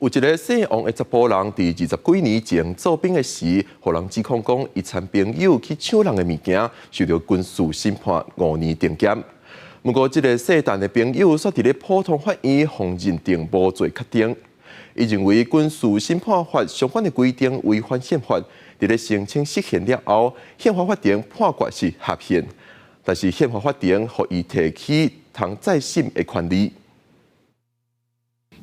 有一个姓王的查埔人，佇二十幾年前做兵的時，予人指控講伊摻朋友去搶人的物件，受著軍事審判5年定監。毋過，這个姓陳的朋友煞佇咧普通法院予認定無罪確定。伊認為軍事審判法相關的規定違反憲法，佇咧申請釋憲了後，憲法法庭判決是合憲，但是憲法法庭予伊提起通再審的權利。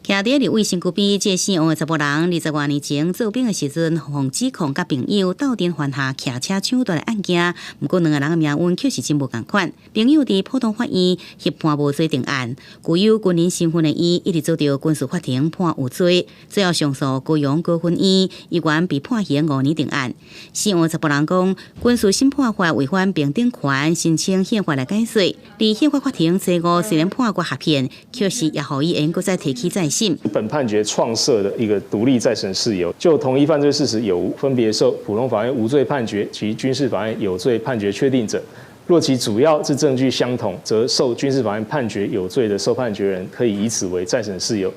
徛佇立委身軀邊，這个姓王的查埔人，20外年前做兵的時陣，予指控佮朋友鬥陣犯下騎車搶奪的案件。毋過兩个人的命運卻是真無仝款。朋友佇普通法院協判無罪定案，具有軍人身份的伊，一直遭著軍事法庭判有罪，最後上訴高雄高分院，依原被判刑五年定案。姓王查埔人講，軍事審判法違反平等權，申請憲法來解說。佇憲法法庭最後雖然判決合憲，卻是也予伊會閣再提起再審。本判決創設的一個獨立再審事由，就同一犯罪事實有無分別受普通法院無罪判決及軍事法院有罪判決確定者，若其主要之證據相同，則受軍事法院判決有罪的受判決人，可以以此為再審事由，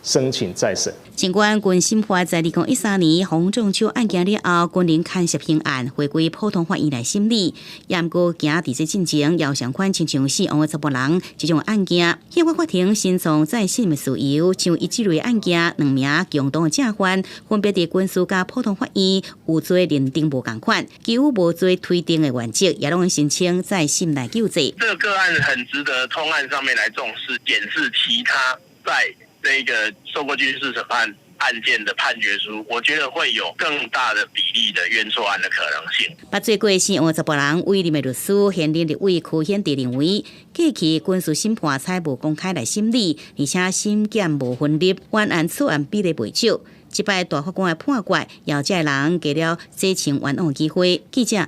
申請再審。儘管軍審法在2013年洪仲丘案件了後，軍人牽涉刑案回歸普通法院來審理，毋過行佇這進前，有相款親像姓王的查埔人這種案件，憲法法庭申訴再審的事由，像伊這類案件，兩名共同的正犯分別佇軍事佮普通法院有罪認定無仝款，基於無罪推定的原則，也攏申請再審來救濟。這個個案很值得通案上面來重視，檢視其他在這個受過軍事審判案件的判決書，我覺得會有更大的比例的冤錯案的可能性。捌做過姓王查埔人委任的律師，現任立委柯顯哲認為，過去軍事審判採無公開來審理，而且審檢無分立，冤案錯案比例袂少。這擺大法官的判決，予這个人給了洗清冤枉的機會。記者。